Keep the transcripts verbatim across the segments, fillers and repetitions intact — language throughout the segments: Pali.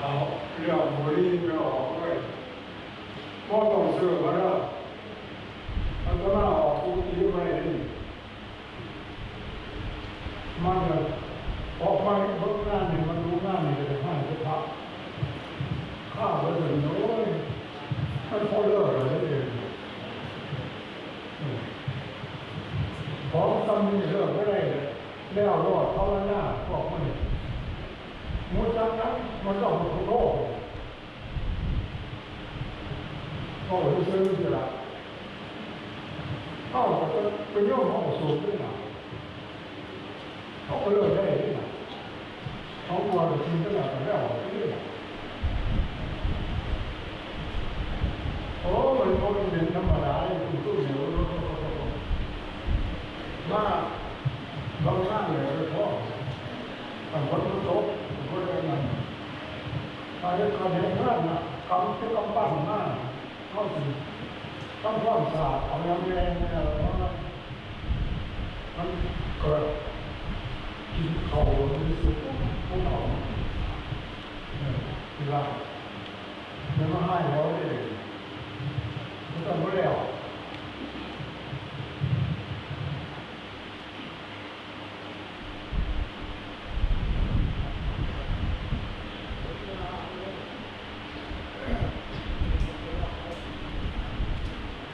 เอาเรื่องบุหรี่ไปออกด้วย บ่ต้องซื้อมาแล้ว อาตมาออกกุฏิไว้นี่ มันก็ออกมาเบิ่งงานนี่ มันดูงานนี่ก็ได้ให้พระ ข้าไว้เลย โอ้ย มันพอเลิกเลยเอง ของซ้ำนี่เลิกบ่ได้ แล้วรอดภาวนาพวกมัน หมู่จักนั้นมันต้องมาทุกข์โลก เว้าซื่อๆ นี่ล่ะ เฮาก็เป็นโยม เฮาก็สูบด้วยนะ เฮาก็เลิกได้นี่นะ ของบวชก็กินไปแล้วก็แล้วนี่นะ โอ้ มันบ่เป็นธรรมดา ไอ้ตุ้มๆ เนี่ย มาบางงานเลย ไปพ้อ คันฝนมันตก มันก็ได้นั่น ถ้าเฮ็ด คันเฮ็ดงานน่ะ กำเป็นกำปั้นมา เฮาสิทำความสะอาด เอาน้ำแรงเนี่ย เพราะว่ามันเกิด กินข้าวมันรู้สึกว่าพวกเรา เออ ที่ว่า เดี๋ยวมาให้เราเลย มันต้องบ่แล้ว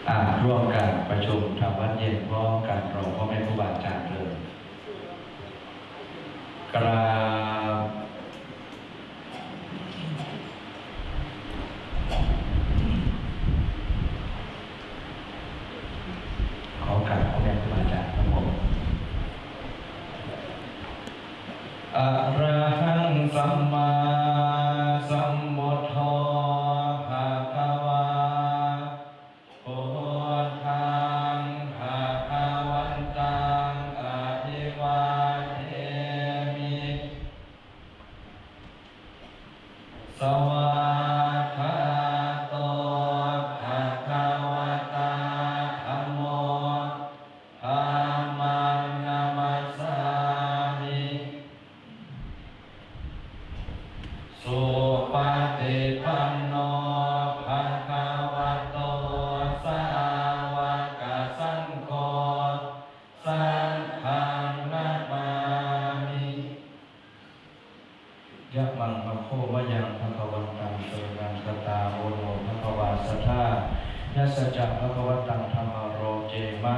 อ่า ร่วมกันประชุมทำวัตรเย็นพร้อมกัน รอพ่อแม่ครูบาอาจารย์เดิน กราบ ขอกราบพ่อแม่ครูบาอาจารย์ครับผม Arahaṃ sammāsambuddho bhagavā, buddhaṃ bhagavantaṃ abhivādemi. Svākkhāto bhagavatā dhammo, dhammaṃ namassāmi. Supaṭipanno bhagavato sāvakasaṅgho, saṅghaṃ namāmi. Yamaṃ bhaddho mayaṃ bhagavantaṃ saraṇaṃ gatāmo, no bhagavā satthā, yassa ca bhagavantaṃ dhammalokema,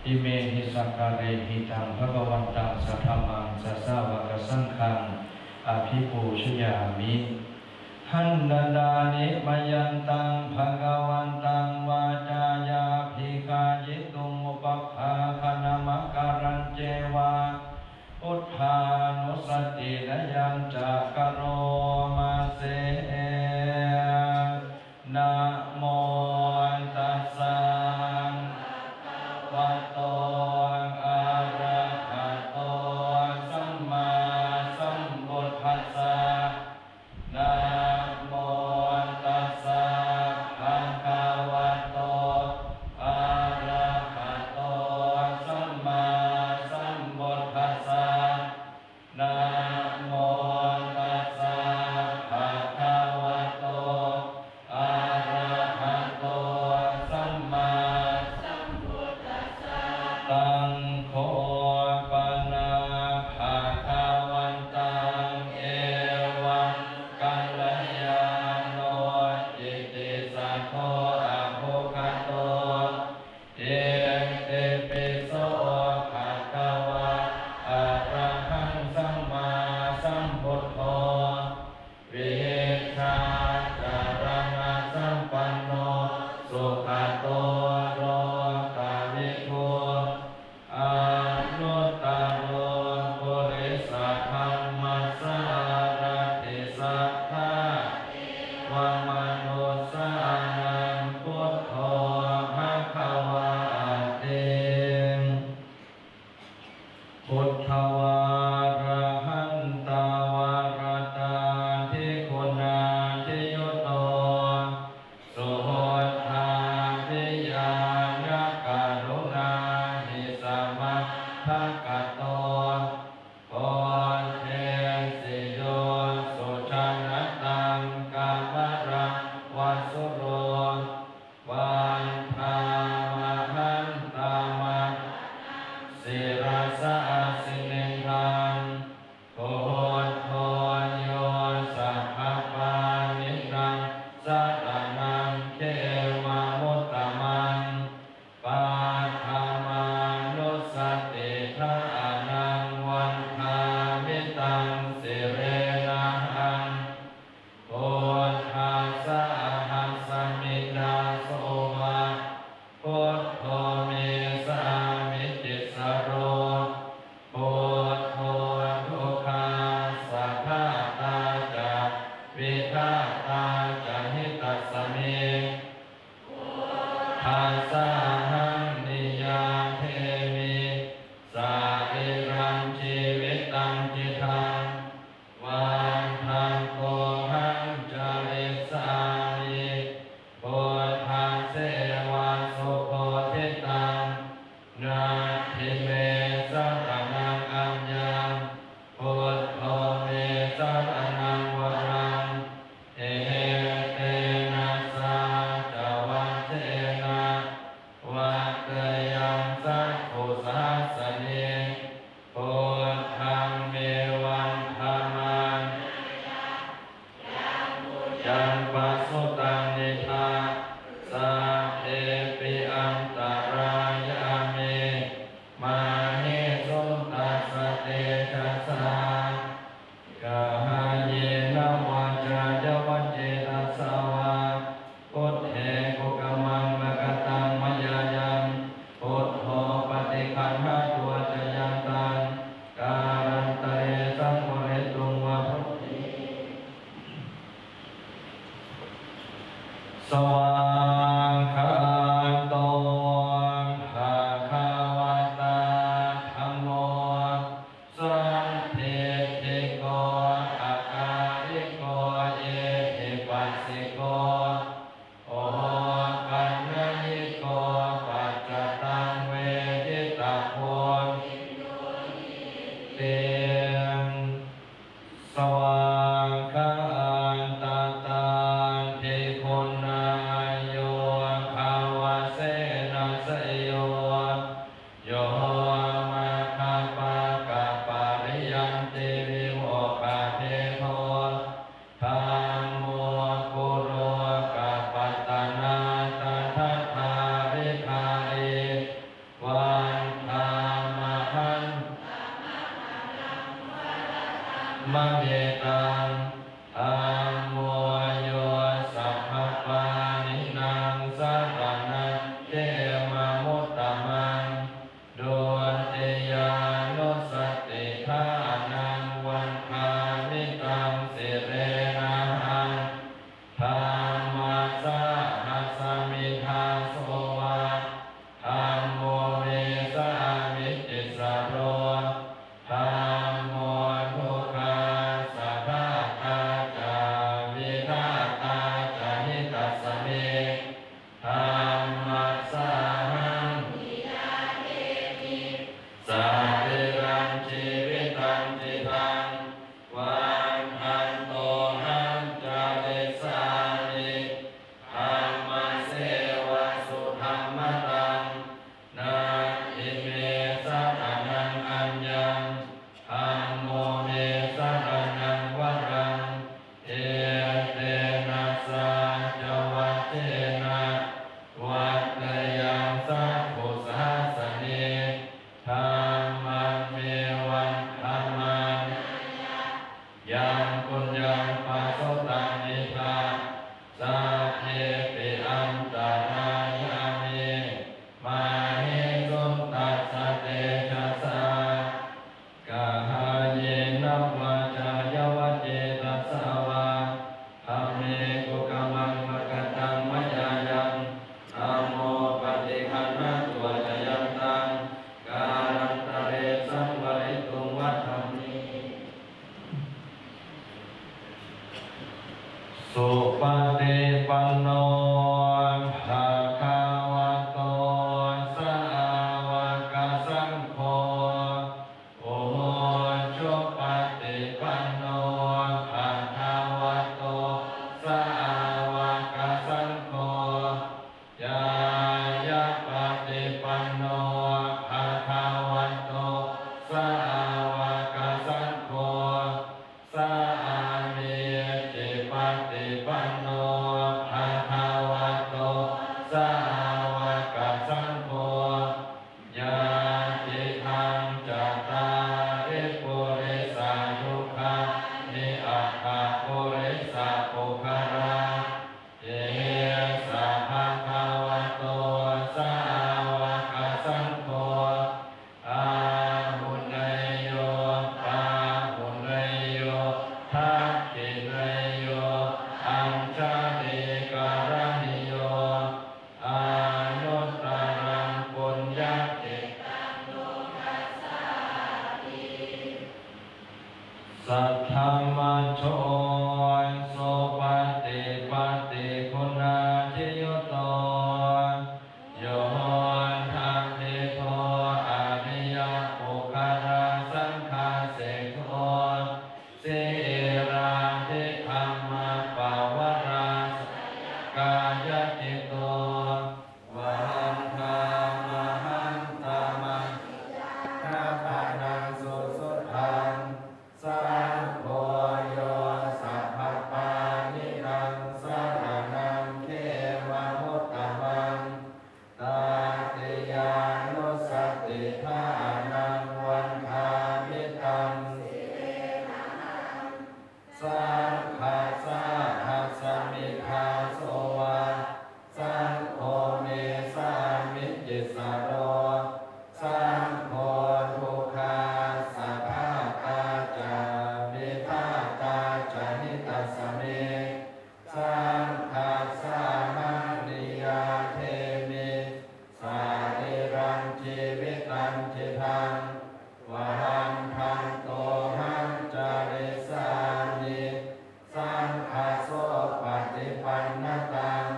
imehi sakkārehi taṃ bhagavantaṃ sadhammaṃ sasāvakasaṅghaṃ abhipūjayāmi. Vandāmi mayantaṃ bhagavantaṃ vācāya abhigāyituṃ, upavhāganamakārañca buddhānussatinayañca karoma se. Namo tassa bhagavato arahato sammāsambuddhassa. Namo tassa bhagavato arahato sammāsambuddhassa. Namo tassa yaṃ pasutaṃ idha, sabbepi antarāyā me māhesuṃ tassa tejasā. Kāyena vācāya va cetasā vā, buddhe kukammaṃ pakataṃ mayā yaṃ, buddho paṭiggaṇhatu accayantaṃ, kālantare saṃvarituṃ va buddhe. Svākkhāto bhagavatā dhammo, sandiṭṭhiko akāliko ehipassiko, opanayiko paccattaṃ veditabbo viññūhīti. Svākkhātatandiguṇayogavasena seyyo, yo maggapākapariyantī vimokkhabhedo, dhammo kulokapatanā tadadhāridhārī, vandāmahaṃ taṃ tamadhammametaṃ. Dhammo yo sabbapāṇīnaṃ saraṇaṃ khemamuttamaṃ, dutiyānussatiṭṭhānaṃ vandāmi taṃ sirenahaṃ. Dhammassāhasmi dāso va, dhammo me sāmikissaro, dhammo dukkhassa ghātā ca vidhātā ca hitassa me. Dhammassāhaṃ sārīraṃ jīvitaṃ cidaṃ, vandantohaṃ carissāmi dhammasseva sudhammataṃ. Natthi me saraṇaṃ aññaṃ, dhammo me saraṇaṃ varaṃ, etena saccavajjena vaḍḍheyyaṃ satthu sāsane. Dhammaṃ me vandamānāya yaṃ puññaṃ pasutaṃ idha, sabbepi antarāyā me māhesuṃ tassa tejasā. Kāyena vācāya va cetasā vā, dhamme kukammaṃ pakataṃ mayā yaṃ, dhammo paṭiggaṇhatu accayantaṃ, kālantare saṃvarituṃ va dhamme. Supaṭipanno bhagavato sāvakasaṅgho, ujupaṭipanno bhagavato sāvakasaṅgho, ñāyapaṭipanno bhagavato sāvakasaṅgho, sāmīcipaṭipanno bhagavato sāvakasaṅgho, yadidaṃ cattāri purisayugāni aṭṭha purisapuggalā, esa bhagavato sāvakasaṅgho, āhuneyyo pāhuneyyo dakkhiṇeyyo añjalikaraṇīyo, anuttaraṃ puññakkhettaṃ lokassāti. Saddhammajo so me saṅghassāhaṃ niyyādemi sarīrañjīvitañcidaṃ vahantantohaṃ carissāmi saṅghassopaṭipannataṃ.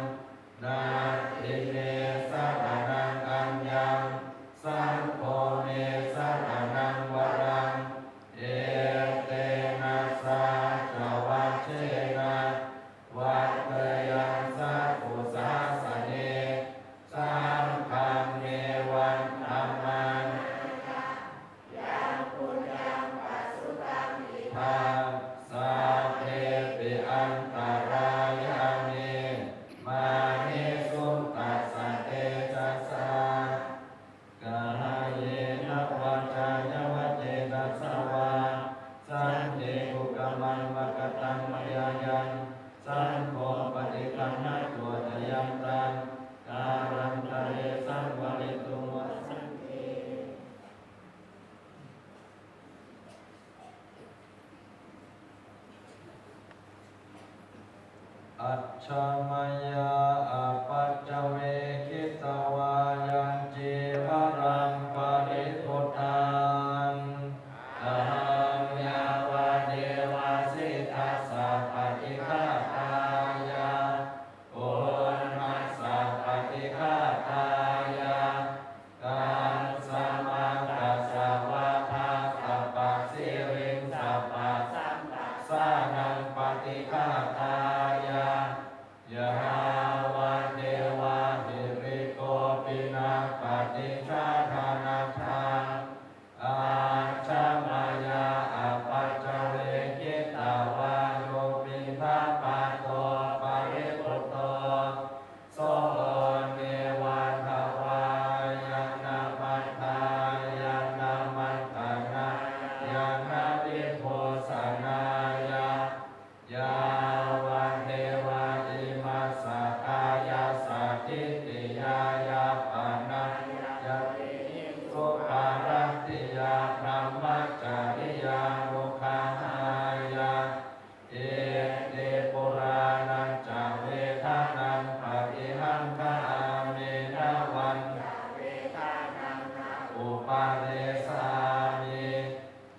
Natthi me saraṇaṃ aññaṃ, saṅgho me saraṇaṃ varaṃ. Etena saccavajjena vaḍḍheyyaṃ satthu sāsane. Saṅghaṃ me vandamānāya yaṃ puññaṃ pasutaṃ idha sabbepi antarāyā me māhesuṃ tassa tejasā. Kāyena vācāya va cetasā vā saṅghe kukammaṃ pakataṃ mayā yaṃ saṅgho paṭiggaṇhatu accayantaṃ kālantare saṃvarituṃ va saṅghe. Ajja mayā apaccavekkhitvā yaṃ cīvaraṃ paribhuttaṃ ahaṃ yāvadeva sītassa paṭighātāya uṇhassa paṭighātāya kassamakassa vātātapasiriṃsapasamphassānaṃ paṭighātāya yāvadeva hirikopinapaṭicchādanatthaṃ. Ajja mayā apaccavekkhitvā yo piṇḍapāto paribhutto so neva davāya na madāya na maṇḍanāya na vibhūsanāya yāvadeva imassa kāyassa ṭhitiyā yāpanāya vihiṃsuparatiyā brahmacariyānuggahāya iti purāṇañca vedanaṃ paṭihaṅkhāmi navañca vedanaṃ na uppādessāmi.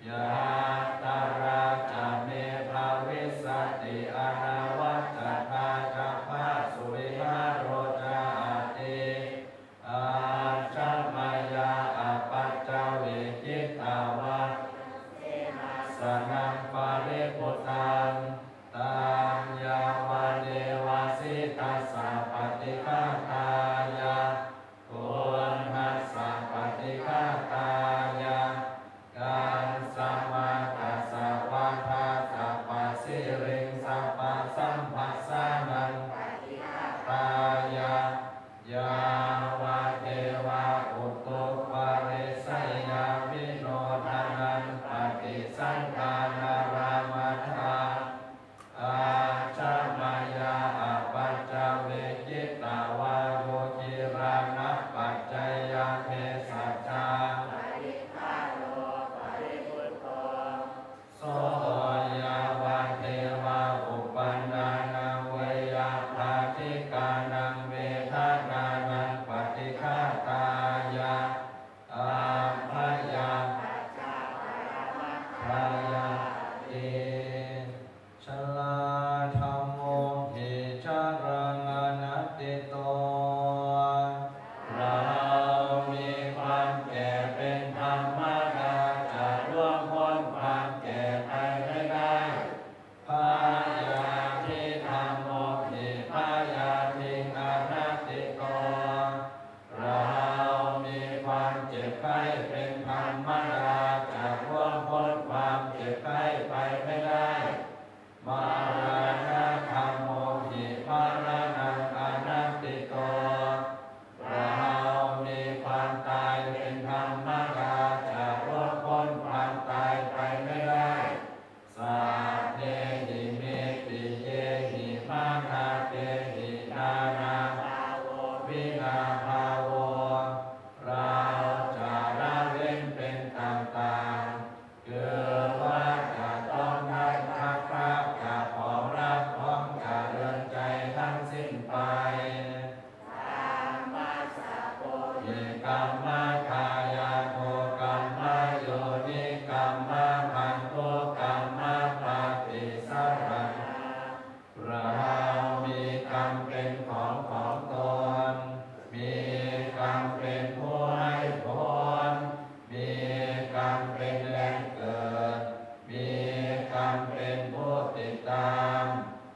Yātrā ca me bhavissati anavajjatā ca phāsuvihāro cāti. Ajja mayā apaccavekkhitvā senāsanaṃ paribhuttaṃ taṃ yāvadeva sītassa paṭighātāya uṇhassa paṭighātāya kassamakassa vātātapasiriṃsapasamphassā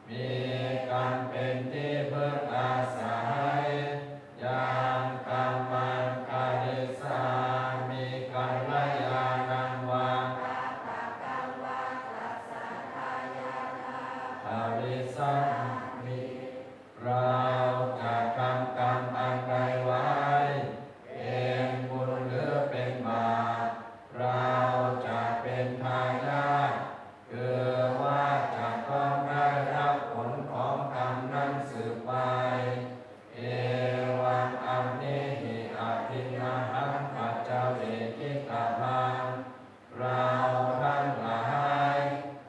มีกันเป็นที่พึ่งอาศัย Yaṃ kammaṃ karissāmi kalyāṇaṃ vā pāpakaṃ vā tassa dāyādā bhavissāmi. เราจะทำกรรมอันใดไว้ เป็นบุญหรือเป็นบาป เราจะเป็นทายาท คือว่าจะต้องได้รับผลของกรรมนั้นสืบไป Evaṃ amhehi abhiṇhaṃ paccavekkhitabbaṃ. เราทั้งหลาย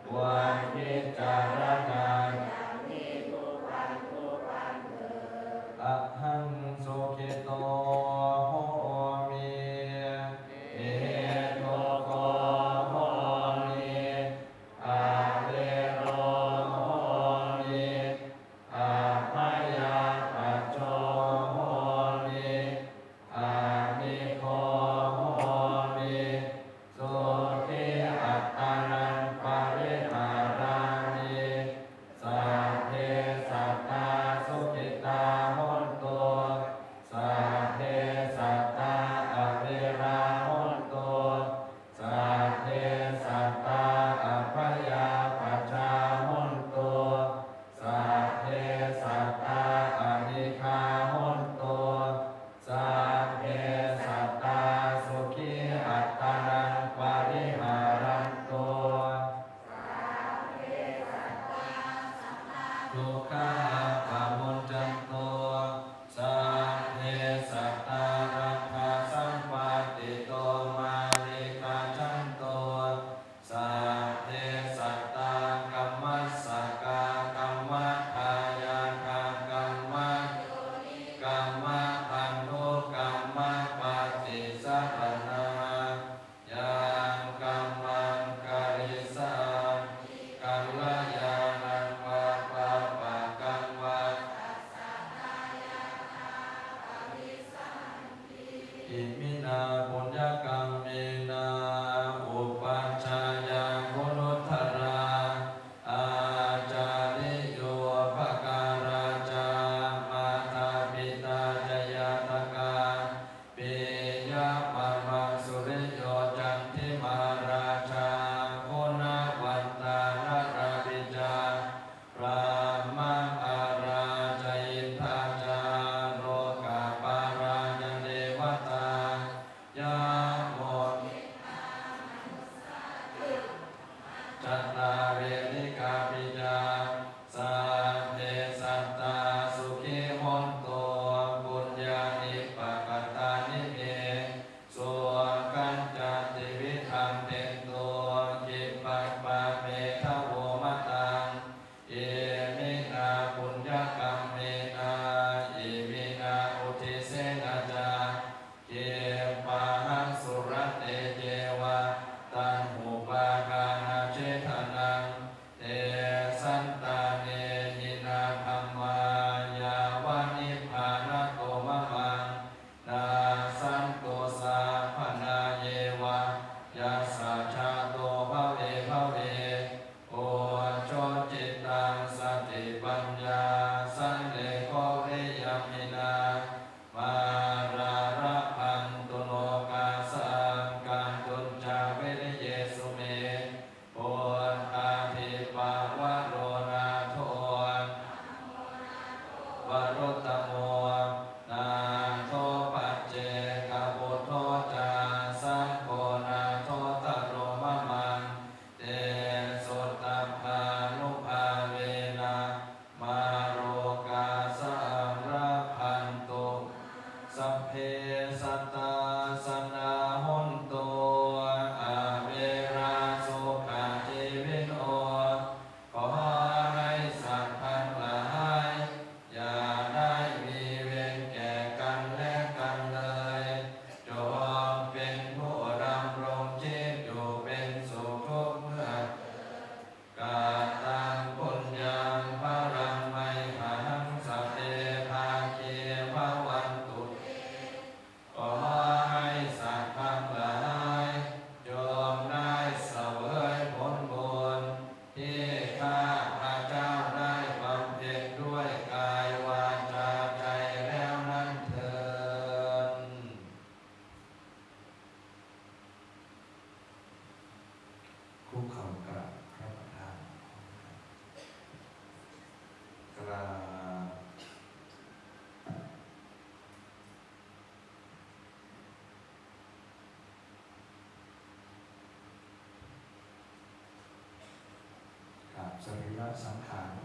ควรพิจารณาอย่างนี้ทุกวันทุกวันเถิด Ahaṃ sukhito homi, nisuddho homi, avero homi, abyāpajjho homi, anīgho homi, sukhī attānaṃ pariharāmi. Sabbe sattā sukhitā hontu, sabbe sattā averā hontu, sabbe sattā abyāpajjhā hontu, sabbe sattā anīghā hontu, sabbe sattā sukhī attānaṃ pariharantu. Sabbe sattā sabbadukkhā pamuñcantu. Sabbe sattā laddhasampattito mā vigacchantu. Sabbe sattā kammassakā kammadāyādā kammayonī kammabandhū kammapaṭisaraṇā. Yaṃ kammaṃ karissāmi kalyāṇaṃ vā pāpakaṃ vā tassa dāyādā bhavissāmi. Iminā puññakammena upajjhāyā guṇuttarā ācariyūpakārā ca mātā pitā ca ñātakā piyā mamaṃ suriyo candimā rājā guṇavantā narāpi ca brahmamārā ca indā ca lokapālā ca devatā yamo mittā manussā ca yamā rakkho ca sakkā verikāpi ca. Sabbe sattā sukhī hontu puññāni pakatāni me sukhañca tividhaṃ dentu khippaṃ pāpetha vomataṃ. Iminā puññakammena iminā uddisena ca khippāhaṃ sulate ceva taṇhupādānachedanaṃ tesantāne hinā dhammā yāva nibbānato mamaṃ nassantu sabbanāyeva yassā jāto bhave bhave ujucittaṃ sati สังขาร